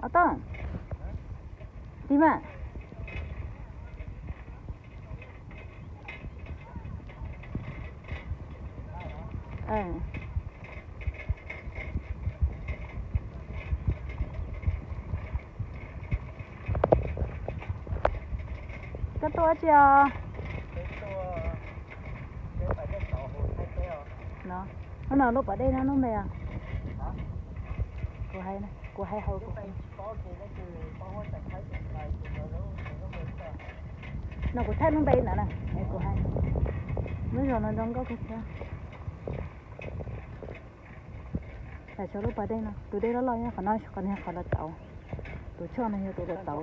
Ob tog, tig mas. Koj tuaj dab tsi os? No, hnub no lub pas dej no lub npe os? Kuv hais, kuv hais hauv. No kuv thaij lub npe ntawd na, kuv hais. Lub zos no zoo nkauj kawg thiab. Tam sim lub pas dej no, tus dej loj loj nyob qhov no, qhov no yog qhov los tauv. Tus choj no yog tus los tauv.